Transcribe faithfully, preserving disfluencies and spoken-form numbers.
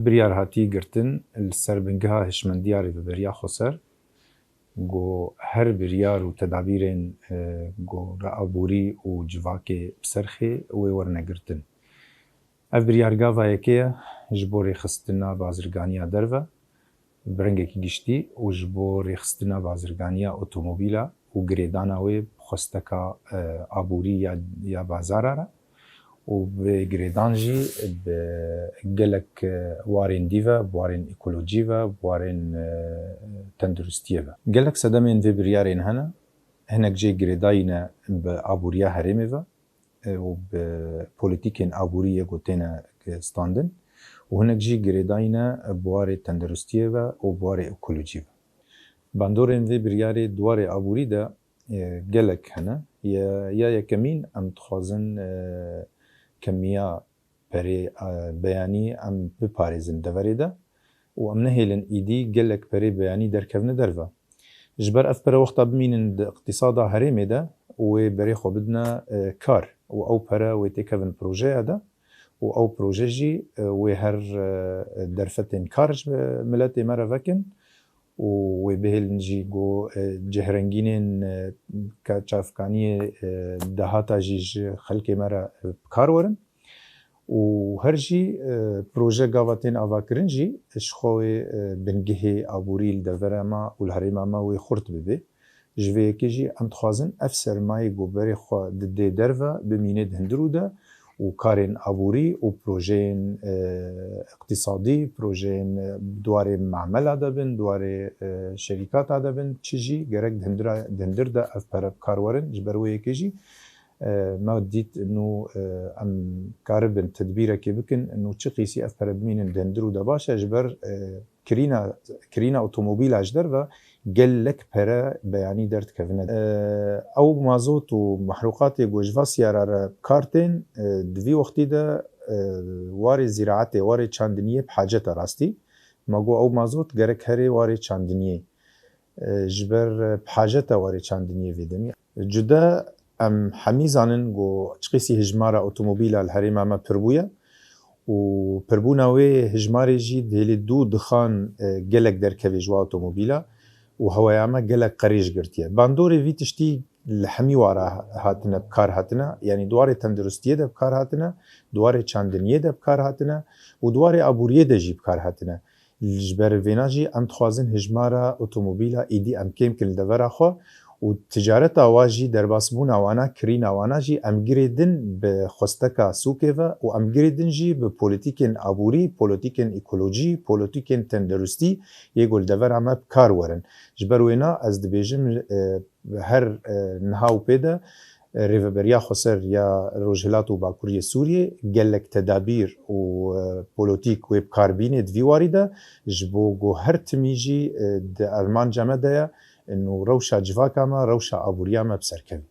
Biryar hatî girtin li ser bingeha hişmendiya Rêveberiya Xweser, ku her biryar û tedabîrên, e, ku li aborî û civakê bi ser xê wê werine girtin. Ev biryar gava yekê ye ji bo rêxistina bazirganiya derve bi rengekî giştî û ji bo rêxistina bazirganiya otomobîla û girêdana wê bi xwesteka, e, aborî ya, ya bazara re û bi girêdan jî bi gelek, e, warên dî ve, bi warên ekolojî ve, bi warên, e, tenduristiyê ve. Gelek sedemên vê biryarên hene, hinek jê girêdayî ne bi aboriya herêmê ve, e, û bi polîtîkên aborî yê ku têne standin û hinek jî girêdayî ne bi warê tenduristiyê ve û bi warê ekolojî ve. Bandorên vê biryarê di warê aborî de, e, gelek hene. Ya, ya yekemîn, em dixwazin, e, kemiya perê, e, beyanî em biparêzin deverê de û em nehêlin îdî gelek perê beyanî derkevine derve. Ji ber ev pere wexta bimînin di iqtîsada herêmê de û wê berê xwe bidine, e, kar û ew pere wê têkevin projeya de û ew proje jî, e, wê her, e, derfetên kar ji miletê me re vekin û wê bihêlin jî ku, e, cehrengînên, e, ka çavkaniyê, e, dahata jî ji xelkê me re, e, bi kar werin. Û her jî, e, proje gava tên avakirin jî, ji xwe wê, e, bingehê aborî li devera me û li herêma me wê xurt bibe. Ji vê yekê jî em dixwazin ev sermayê ku berê xwe didê derve bimîne di hundir û de û karên aborî û projeyên, e, iqtîsadî, projeyên, e, di warê mamela de bin, di warê, e, şerîkata de bin, çi jî gerek di hundira, di hundir de ev pere bi kar werin. Ji ber wê yekê jî, e, me dît nû, e, em karibin tedbîrekê bikin, nû çi qîsî ev pere bimînin di hundir û de baş e, ji ber, e, kirîna, kirîna otomobîla ji derve gelek pere beyanî derdikevine. E, ew mazot û mehrûqatê ku ji va siyara re bi kar tên, e, di vî wextî de, e, warê zîraetê, warê çandiniyê bi hacet e rastî. Ma got ew mazot gerek herê warê çandiniyê, e, ji ber, e, bi hacet e warê çandiniyê vê demî. Cuda em hemî zanin ku çiqîsî hijmara otomobîla li herêma me pir bûye û pirbûna wê hijmarê jî dihêlê dû dixan, e, gelek derkevê ji wa otomobîla û hewaya me gelek qerêj girtiye. Bandorê vî tiştî li hemî wara hatine bi kar hatine, yanî di warê tenduristiyê de bi kar hatine, di warê çandiniyê de bi kar hatine û di warê aboriyê de jî bi kar hatine. Ji ber vêna jî em dixwazin hijmara otomobîla êdî em kêm kin li devera xwe û ticareta wa jî, derbasbûna wana, kirîna wana jî em girê din bi xwesteka sûkê ve û em girê din jî bi polîtîkên aborî, polîtîkên ekolojî, polîtîkên tenduristî yê ku li devera me bi kar werin. Ji ber wêna ez dibêjim, e, her, e, niha û pê de, e, Rêveberiya Xweser ya Rojhilat û Bakuriyê Sûriyê gelek tedabîr û, e, polotîk wê bi kar bînê di vî warî de, ji bo ku her timî jî, e, di armanca me de ye, nû rewşa civaka me, rewşa aboriya me bi ser kevî.